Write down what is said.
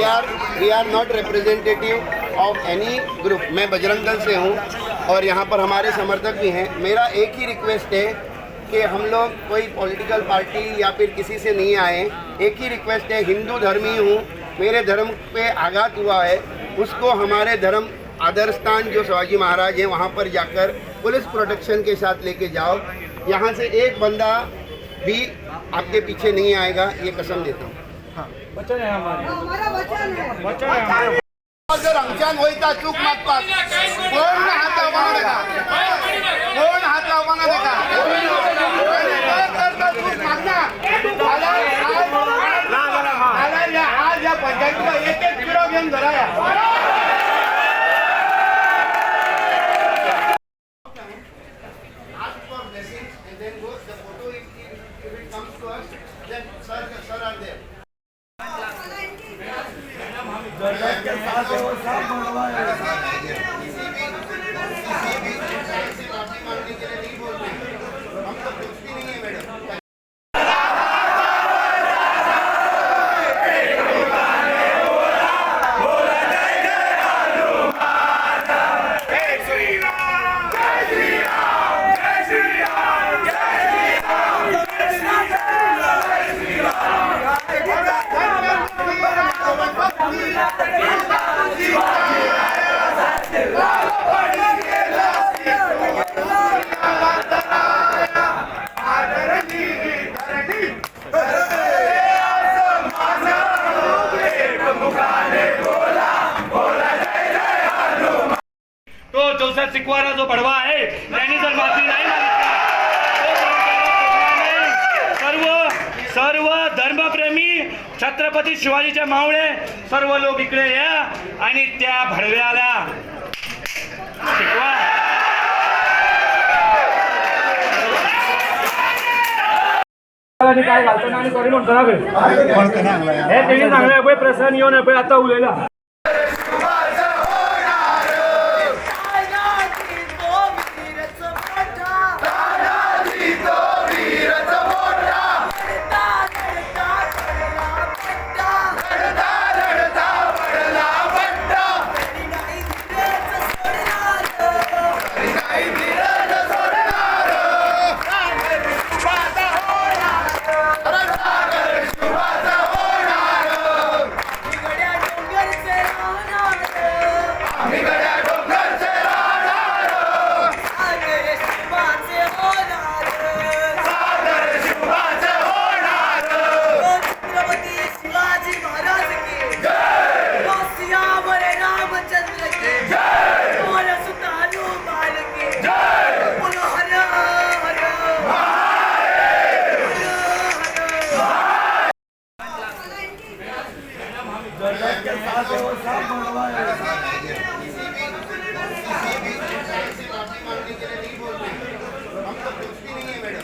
We are not representative of any group. मैं बजरंग दल से हूँ और यहाँ पर हमारे समर्थक भी हैं। मेरा एक ही रिक्वेस्ट है कि हम लोग कोई पॉलिटिकल पार्टी या फिर किसी से नहीं आए। एक ही रिक्वेस्ट है, हिंदू धर्मी हूँ, मेरे धर्म पे आघात हुआ है, उसको हमारे धर्म आदर्श स्थान जो शिवाजी महाराज हैं वहाँ पर जाकर पुलिस प्रोटेक्शन के साथ लेके जाओ। यहाँ से एक बंदा भी आपके पीछे नहीं आएगा, ये कसम देता हूँ। हमारा वचन है। जर आमच्यान वयता चूक मागपाक, कोण हात लावपाना तेका, कोण हात लावपाना तेका। तर चूक मागना जाल्यार आज ह्या पंचायतीचो एक एक किलो घेवन घरा या। Ask for blessings and then go. The photo, if it comes to us, then sir, sir are there. किसी भी इंसान से माफी मांगने के लिए नहीं बोल रहे हम तो, कुछ भी नहीं है मैडम। तो जोसेफ सिकवारा जो भडवा आहे, त्यांनी जर माफी नाही मागितली तोपर्यंत नाही। सर्व सर्व धर्मप्रेमी, छत्रपती शिवाजीचे मावळे, सर्व लोक इकडे या आणि त्या भडव्याला शिकवा। काय घालतना आणि सॉरी म्हणतो ना पळय, हे तेणी सांगलें पळय, प्रसन येवन पळय आतां उलयला। तानाजी तो वीरच मोठा, लढता लढता पडला पट्टा, तरी नाही धीरज सोडणार, गड्या डोंगरचे राहणार, सागर शिवाचे होणार, छत्रपती शिवाजी महाराज की जय, सियावर रामचंद्र की जय, बोल सुत हनुमान की जय, बोलो हर हर हर हर। किसी भी इंसान से माफी मांगने के लिए नहीं बोल रहे हम तो, कुछ भी नहीं है मैडम।